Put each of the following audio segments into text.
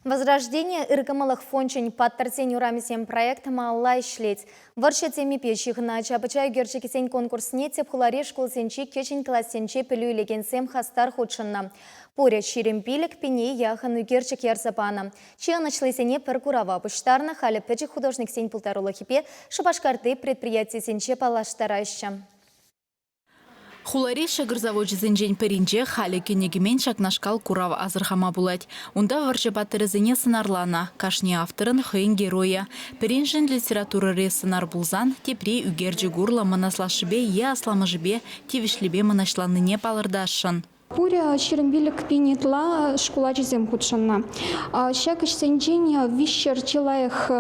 Возрождение ыркӑмӑллӑх фончӗн «Паттӑрсен урамӗсем» проект малалла ӗҫлет. Вӑрҫӑ темипе ҫыхӑннӑ ача-пӑча ӳкерчӗкӗсен конкурсне тӗп хулари шкулсенчи кӗҫӗн классенче пӗлӳ илекенсем хастар хутшӑннӑ. Пурӗ 25 пине яхӑн ӳкерчӗк ярса панӑ. Чи ӑнӑҫлисене пӗр курава пуҫтарнӑ, халӗ пӗчӗк художниксен пултарулӑхӗпе Шупашкарти предприятисенче паллаштараҫҫӗ. Хулари ҫӑкӑр завочӗсенчен пӗринче халӗ кӗнӗ-кӗмен ҫакнашкал курав асӑрхама пулать. Унта вӑрҫӑ паттӑрӗсене сӑнарланӑ. Кашни авторӑн хӑйӗн геройӗ. Пӗриншӗн литературӑри сӑнар пулсан, тепри ӳкерчӗк урлӑ мӑн аслашшӗпе е асламӑшӗпе тивӗҫлипе мӑнаҫланнине палӑртасшӑн. Пурӗ 25 пин ытла шкул ачисем хутшӑннӑ. Ҫак ӗҫсенчен 300 чи лайӑх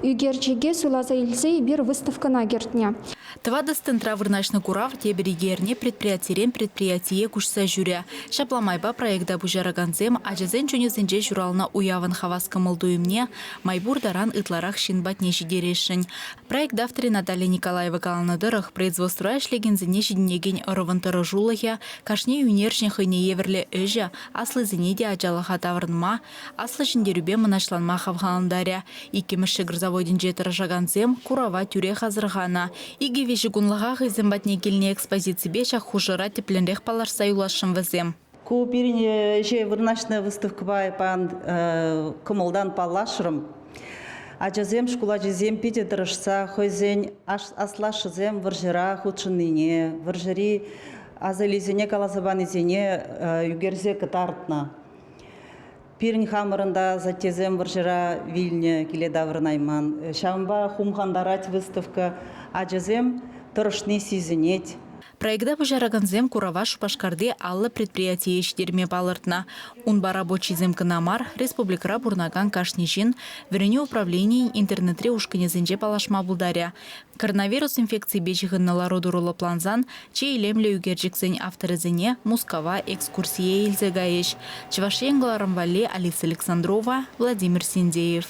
ӳкерчӗке суйласа илсе эпир выставкӑна кӗртнӗ. Тӑватӑ стендра вырнаҫнӑ курав тепӗр икӗ эрне предприятирен предприятие куҫса ҫӳрӗ. Ҫапла майпа проекта пуҫаракансем ачасен чунӗсенче ҫуралнӑ уявӑн хавас кӑмӑл-туйӑмне май пур таран ытларах ҫын патне ҫитересшӗн. Проект авторӗ Наталья Николаева каланӑ тӑрӑх, производствӑра ӗҫлекенсене ҫитӗнекен ӑрӑвӑн тӑрӑшулӑхӗ, кашни ӳнерҫӗн хӑйне евӗрлӗ ӗҫӗ аслисене те ачалӑха таврӑнма, Аслӑ Ҫӗнтерӳпе мӑнаҫланма хавхалантарӗ. Иккӗмӗш ҫӑкӑр заводӗнче тӑрӑшакансем курава тӳрех асӑрханӑ. Икӗ-виҫӗ кунлӑха хӑйсем патне килнӗ экспозиципе ҫак хушӑра тӗплӗнрех паллашса юласшӑн вӗсем. Ку пирӗн ӗҫе вырнаҫнӑ выставкӑпа паян кӑмӑлтан паллашрӑм. Ачасем, шкул ачисем питӗ тӑрӑшса хӑйсен аслашшӗсем вӑрҫӑра хутшӑннине, вӑрҫӑри асалисене каласа панисене ӳкерсе кӑтартнӑ. Пирӗн хамӑрӑн та асаттесем вӑрҫӑра вилнӗ, киле таврӑнайман. Ҫавӑнпа хумхантарать выставка. Ачасем тӑрӑшни сисӗнет. Проекта пуҫаракансем курава Шупашкарти 50 предприятие ҫитерме палӑртнӑ. Унпа рабочисем кӑна мар, республикӑра пурӑнакан кашни ҫын вӗренӳ управленийӗн интернетри ушкӑнӗсенче паллашма пултарӗ. Коронавирус инфекцийӗпе ҫыхӑннӑ лару-тӑру лӑплансан чи илемлӗ ӳкерчӗксен авторӗсене Мускава экскурсие илсе кайӗҫ. Чӑваш Ен кӑларӑм валли Алиса Александрова, Владимир Синдеев.